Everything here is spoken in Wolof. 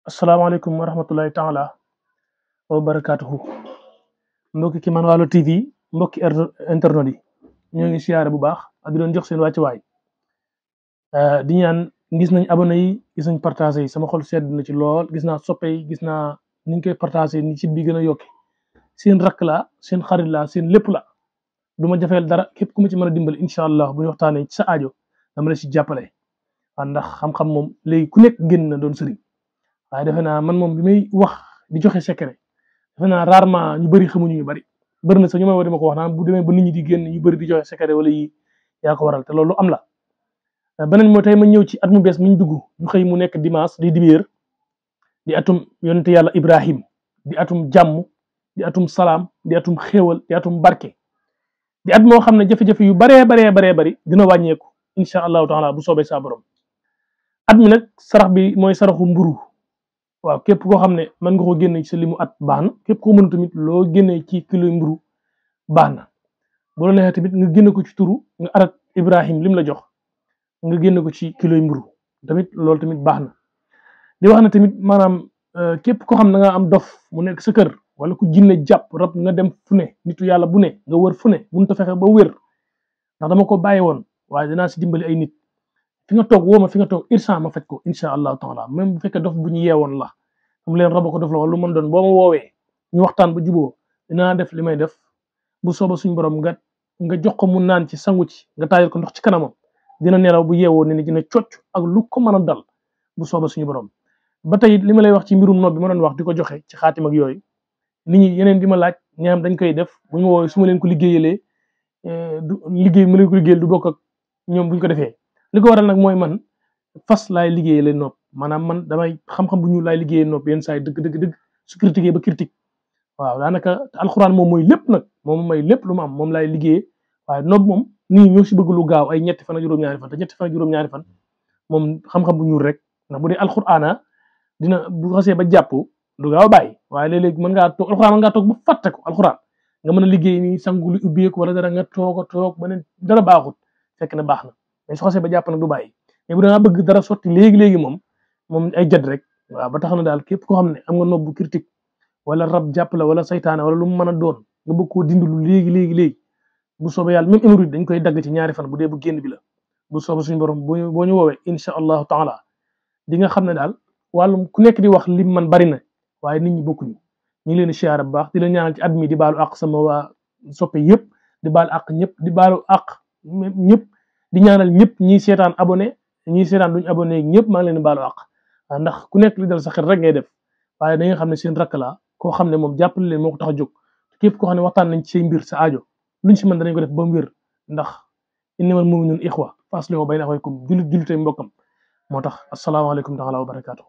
asalaamaaleykum wa rahmatullahi taala wa barakatuhu mbokki Kiman Walo TV mbokki internet yi ñoo ngi siyaare bu baax di leen jox seen wàccuwaay di ñaan gis nañ abonné yi gis nañ partagé yi sama xol sedd na ci lool gis naa soppe yi gis naa ni ñu koy partagé ni ci bi gën a yokki seen rakk la seen xarit la seen lépp la du ma jafeel dara képp ku ma ci mën a dimbali incha allah bu ñu waxtaanee ci sa aajo dama la si jàppale ndax xam-xam moom léegi ku nekk génn na doon sëriñ waaye defe naa man moom bi may wax di joxe secret defe naa rarement ñu bëri xamuñu ñu bëri na sax ñu may war di ma ko wax naan bu demee ba nit ñi di génn ñu bëri di joxe secret wala yi yaa ko waral te loolu am la. beneen mooy tey ma ñëw ci at mu bees mi ñu dugg ñu xëy mu nekk dimanche di dibéer di atum yonente yàlla Ibrahim di atum jàmm di atum salaam di atum xéewal di atum barke di at moo xam ne jafe-jafe yu baree bari dina wàññeeku incha allahu taala bu soobee saa borom at mi nag sarax bi mooy saraxu mburu waaw képp koo xam ne mën nga ko génne ci sa limu at baax na képp koo mën tamit loo génnee ci kilo mburu baax na bu la neexee tamit nga génne ko ci turu nga arat Ibrahim lim la jox nga génne ko ci kilo mburu tamit loolu tamit baax na di wax ne tamit maanaam képp koo xam ne nga am dof mu nekk sa kër wala ku jinne jàpp rab nga dem fu ne nitu yàlla bu ne nga wër fu ne mënut a fexe ba wér ndax dama ko bàyyi woon waaye dinaa si dimbali ay nit fi nga toog woo ma fi nga toog irsan ma faj ko incha allahu taala même bu fekkee dof bu ñu yeewoon la mu leen raba ko dof la wala lu mën doon boo ma woowee ñu waxtaan ba juboo dinaa def li may def bu sooba suñu borom nga jox ko mu naan ci sangu ci nga taajal ko ndox ci kanamam dina nelaw bu yeewoo ne ni dina cocc ak lu ko mën a dal bu sooba suñu borom ba tey li ma lay wax ci mbirum nopp bi ma doon wax di ko joxe ci xaatim ak yooyu nit ñi yeneen di ma laaj ñaam dañ koy def bu ñu ma woowee su ma leen ko liggéeyalee du liggéey ma leen ko liggéeyal du bokk ak ñoom bu ñu ko defee li ko waral nag mooy man fas laay liggéeyee leen nopp maanaam man damay xam-xam bu ñu laay liggéeyee nopp yenn saa yi dëgg su critiqué ba critique waaw daanaka alxuraan moom mooy lépp nag moom mooy lépp lu ma am moom laay liggéeyee waaye nopp moom nit ñi ñoo si bëgg lu gaaw ay ñetti fan ak juróom-ñaari fan te ñetti fan ak juróom-ñaari fan moom xam-xam bu ñuul rek ndax bu dee alxuraana dina bu xasee ba jàpp du gaaw a bàyyi waaye léeg-léeg mën ngaa toog alxuraan mën ngaa toog ba fàtte ko alxuraan nga mën a liggéey ni sangu lu ubbeeku wala dara nga toog ba ne dara baaxut fekk na baax na mais su xasee ba jàpp nag du bàyyi mais bu dangaa bëgg dara sotti léegi moom ay jad rek waaw ba tax na daal képp koo xam ne am nga nopp bu critique wala rab jàpp la wala saytaane wala lu mu mën a doon nga bëgg koo dindilu léegi bu soobee yàlla même hémorroïde dañ koy dagg ci ñaari fan bu dee bu génn bi la bu soobee suñu borom boo ñu woowee incha allahu taala di nga xam ne daal wàllum ku nekk di wax lim man bari na waaye nit ñi bokkuñu ñu ngi leen di siyaare bu baax di la ñaanal ci at mi di baalu àq sama waa soppe yëpp di baalu àq ñëpp di baalu àq ñëpp di ñaanal ñëpp ñi seetaan abonné ñi seetaan duñ abonné ñëpp maa ngi leen di baalu àq ndax ku nekk li dal sa xel rek ngay def waaye da nga xam ne seen rakk la koo xam ne moom jàppale leen moo ko tax a jóg képp koo xam ne waxtaan nañ ci say mbir sa aajo luñ si mën danañ ko def ba mu wér ndax innamal mu'minuuna ixwa fa aslihu bayna axawaykum jullit jullitay mbokkam moo tax asalaamaaleykum taala wa barakaatu